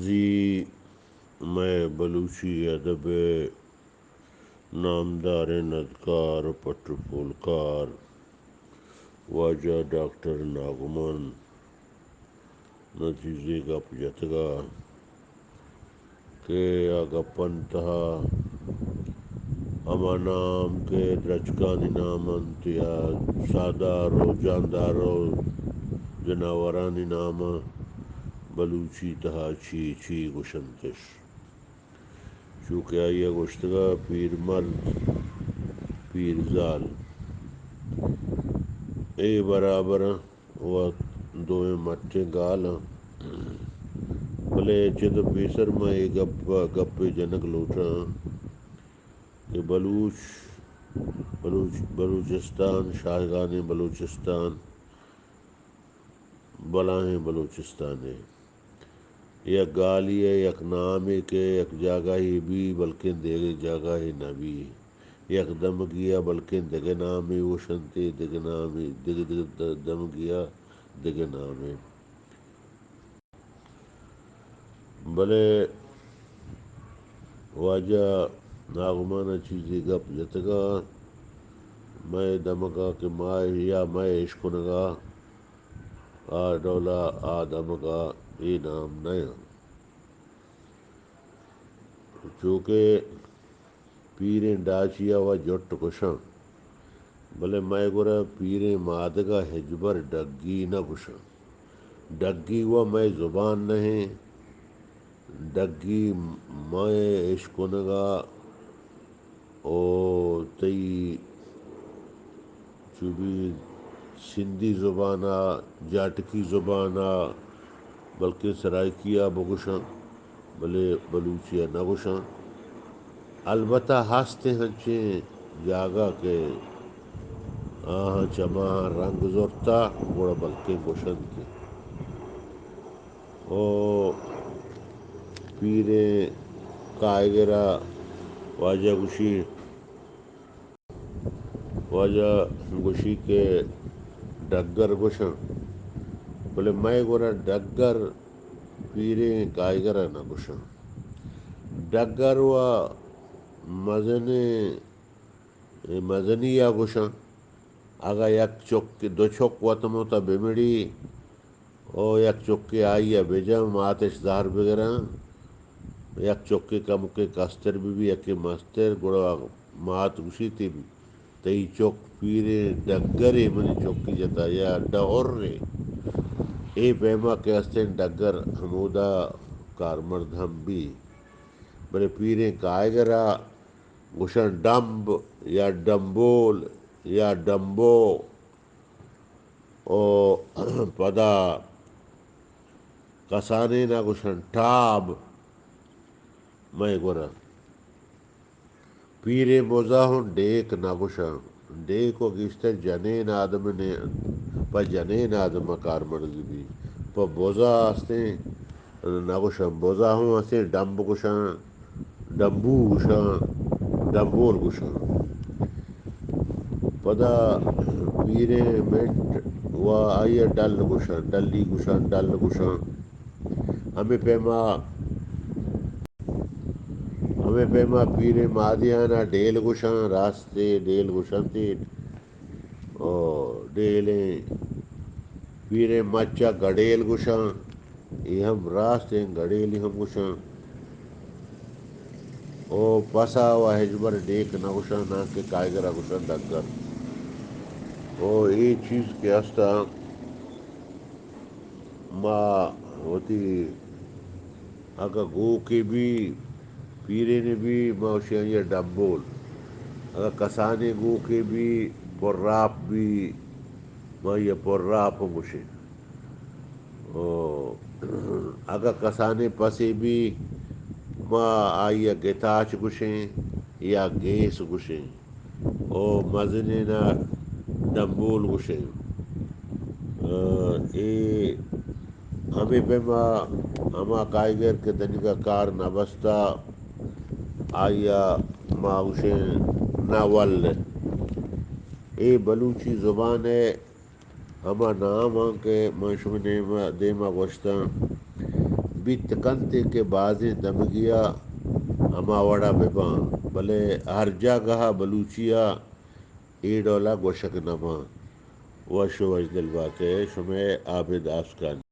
زی مئے بلوچی ادب ءِ نامداریں ندکار ءُ پٹ ءُ پولکار واجہ ڈاکٹر ناگمان ءَ چیزے گپ جتگ ءَ کہ آ گپانی تہا ہما نام کہ درچکانی نام انت یا ساہدار ءُ جاندار ءُ جناورانی نام ءَ بلوچی تہا چی چی گوشنتش۔ چو کہ آئی ءَ گوشتگ ءَ، پیر مرد، پیر زال، اے برابر انت ءُ دوئیں مٹیں گال انت۔ بلے چد ءُ پیسر من اے گپ، گپے جنگ لوٹاں کہ بلوچ، بلوچ، بلوچستان، شاہگانیں بلوچستان، بلاہیں بلوچستانے۔ یک گالی ءِ یک نامے کہ یک جاگہے بی، بلکیں دگہ جاگہے نہ بی۔ یک دمگی ءَ بلکیں دگہ نامے گوشنت، دگہ نامے، دگہ، دگہ د-، دمگی ءَ دگہ نامے۔ بلے واجہ ناگمان ءَ چیزے گپ جتگ ءَ، مئے دمگ ءَ کہ ما یا مئے اشکنگ ءَ آ ڈول ءَ آ دمگ ءَ اے نام نہ انت۔ چو کہ پیریں ڈاچی ءَ و جٹ گوشاں، بلے مئے گورا پیریں مادگ ءَ ہچبر ڈگی نہ گوشاں۔ ڈگی و مئے زبان نہ انت۔ ڈگی مئے اشکنگ ءَ او تئی چو بی سندھی زبان ءَ، جاٹکی زبان ءَ، بلکیں سرائیکی ءَ بگوشاں، بلے بلوچی ءَ نہ گوشاں۔ البتہ ہست انت ہنچیں جاگہ کہ آہاں چماں رنگ زرتہ، گڑا بلکیں گوشنت کہ او پیریں کائیگر ءَ واجہ گوشی، واجہ گوشی کہ ڈگر گوشاں، بلے مئے گورا ڈگر پیریں کائیگر ءَ نہ گوشاں۔ ڈگر و مزنیں، مزنی ءَ گوشاں۔ اگاں یک چک، دو چک وت مت ءَ بمڑی، او یک چکے آئی ءَ بجن، ماتش زہر بگراں، یک چکے کمکے کستر بہ بی، یکے مستر، گڑا مات گوشی، تئی، تئی چک پیریں ڈگرے منی چکی جتا یا ڈہرے۔ اے پیما کہ استیں ڈگر ہمودا کارمرد ہم بی، بلے پیریں کائیگر ءَ گوشن ڈمب یا ڈمبول یا ڈمبو۔ او پدا کسانین ءَ گوشن ٹاب۔ مئے گورا پیریں بزا ہوں ڈیک نہ گوشن۔ ڈیک و گیشتر جنین آدم نے، پہ جنین آدم کارمرز بی۔ پہ بزا استیں نہ گوشن، بزا ہوں استیں ڈمب گوشن۔ ڈمبو گوشاں، ڈمبول گوشاں۔ پدا پیریں مٹ و آئی ءَ ڈل گوشاں، ڈلی گوشاں، ڈل گوشاں۔ ہمے پیما، ہمے پیما پیریں مادیان ءَ ڈیل گوشاں، راستے ڈیل گوشاں تیٹ۔ او ڈیلیں پیریں مچ ءَ گڈیل گوشاں، اے ہم راستیں گڈیلی ہم گوشاں۔ او پسا و ہچبر ڈیک نہ گوشاں، ناں کہ کائیگر ءَ گوشاں ڈگر۔ او اے چیز کہ ہستاں، ما وتی اگاں گوکے بی، پیرینے بی، ما گوشیں آئی ءَ ڈمبول۔ اگاں کسانیں گوکے بی، پراپ بی، ما آئی ءَ پراپ ہم گوشیں۔ او اگاں کسانیں پسے بی، ما آئی ءَ گتاچ گوشیں یا گیس گوشیں۔ او مزنین ءَ ڈمبول گوشیں۔ اے ہمے پیما ہما کائیگر کہ دنیگا کار نہ بستا، آئی ءَ ما گوشیں ناول۔ اے بلوچی زبان ءِ ہما ناماں کہ من شمئے نیما، دیما گوشتاں، بیت کنت کہ بازیں دمگیا ہما وڑا بباں، بلے ہر جاگہا بلوچیا اے ڈولا گوشگ نباں۔ وش و وشدل بات ئے شمئے عابد آسکانی۔